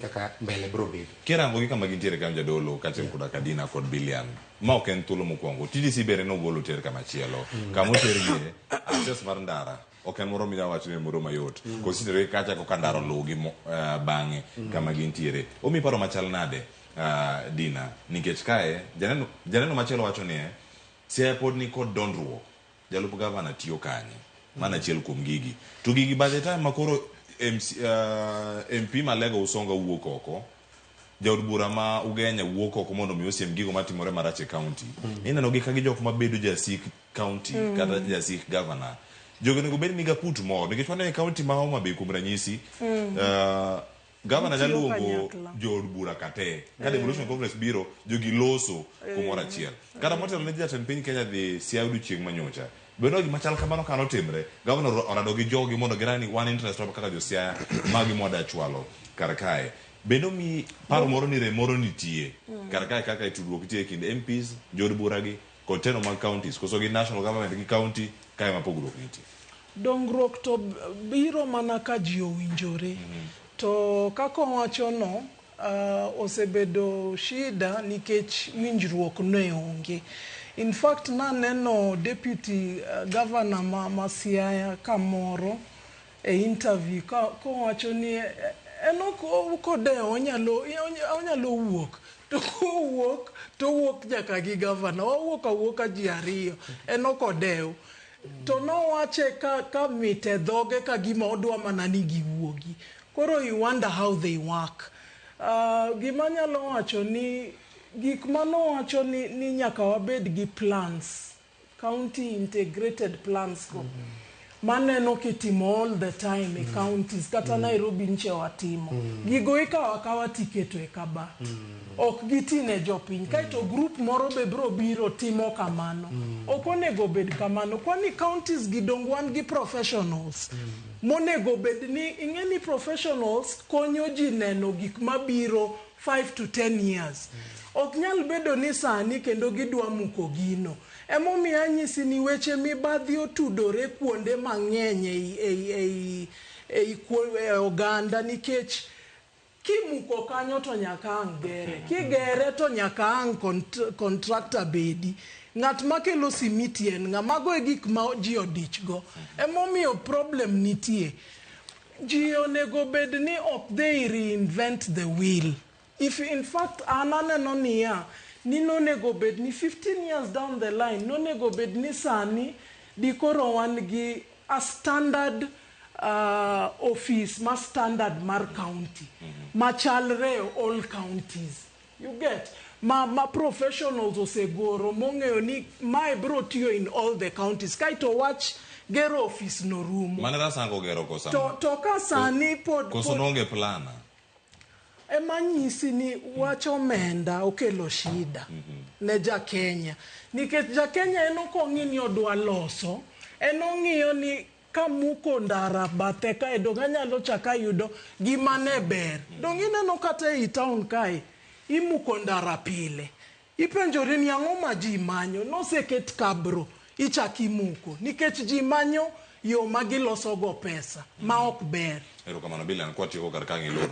Kaka mbele bro bedo. Kirango gi kama gintiere kanyo jadolo kaachiel koda ka Dina kod Bilian, ma ok en thuolo mokwongo. TDC bende nogolo ter kama chielo. Kama otergie, access mar ndara ok en moro minyalo wacho ni en moro mayot. Considering kacha koka ndara oluwgi bang'e kama gintiere. Omiyi paro machal nade Dina? Nikech kae janeno, janeno machielo wacho ni Siaya pod ni kod dondruok. Jalup gavana tiyo kanye? Mano achiel kuom gigi. To gigi by the time ma koro MC, MP Malega Usonga wuok oko, jaod bura ma Ugenya wuok oko mondo mi osiem gigo matimore marach e county. Ineno gi ka gi jok mabedo jasik county kata jasik gavana. Jogi onego bed ni gaput mor nikech waneno e county ma Homa Bay kuom ranyisi. Gavana nyalo Gitiyo luongo kanyakla. jood bura ka te. Ka devolution conference biro, jogi loso kumoro achiel. Kata motelo ne jatend piny Kenya dhi Siaya odiochieng' manyocha. Bende gima chal kamano ka notimre, gavana orado gi jogi mondo girang ni wan interest wa kaka jo Siaya magi mwadwa chwalo kar kae. Bende omiyi paro moro ni rem moro nitie kar kae kaka e tudruok nitie e kind MPs, jood bura gi kod telo mag counties koso gi national government gi county kae ma pogruok nitie. Dongruok to biro mana ka ji owinjore. To kaka owachono, osebedo shida nikech winjruok ne onge. In fact naneno deputy governor ma Siaya kamoro e interview kowacho ni en ok odewo onyalo wuok to kowuok to owuok nyaka gi governor. Wawuok awuoka ji ariyo en ok odew. To nowache ka mit e dhoge ka gima odwa mana ni giwuogi. Koro you wonder how they work. Gima anyalo wacho ni gik manowacho ni nyaka wabed gi plans, county integrated plans go. Maneno kitimo all the time e counties kata Nairobi nche watimo. Gigo ikawo akawa tiketo e kabat. Ok giti ne jopiny. Kaeto group moro be bro biro timo kamano. Ok onego bed kamano. Kwani counties gi dong wan gi professionals. Monego bed ni ing'e ni professionals konyo ji neno gik mabiro 5 to 10 years. Ok nyal bedo ni sani kendo gidwa muko gino. Emomiyo anyisi ni weche mibadhi otudore kuonde mang'eny ei oganda nikech kimuko kanyo to nyaka ang' gere. Kigere to nyaka ang' contractor bedi. Ng'at makelo simiti en ng'a? Mago e gik ma ji odich go. Emomiyo problem nitie. Ji onego bed ni ok they reinvent the wheel. If in fact an aneno niya, ni nonego bed ni 15 years down the line, nonego bed ni sani dikoro wan gi a standard office ma standard mar county machalre all counties. You get? Ma professionals osegoro mong'eyo ni mae bro tiyo in all the counties. Kaeto wach gero office no rumo. Mane Rasango ogero kosa? To ka sani pod Koso noonge plana? Ema nyisi ni wach omenda okelo shida ne ja Kenya. Nikech ja Kenya en ok ong'i ni odwa loso, en ong'iyo ni kamuko ndara bathe kae dong anyalo chak ayudo gima ne ber. Dong ineno kata ei town kae, imuko ndara pile. Ipenjori ni ang'o ma ji manyo, noseket kabro, ichak imuko. Nikech ji manyo yo ma gilosogo pesa ma ok ber. Erokamano Billian, kwatieko kar ka ng'iloro.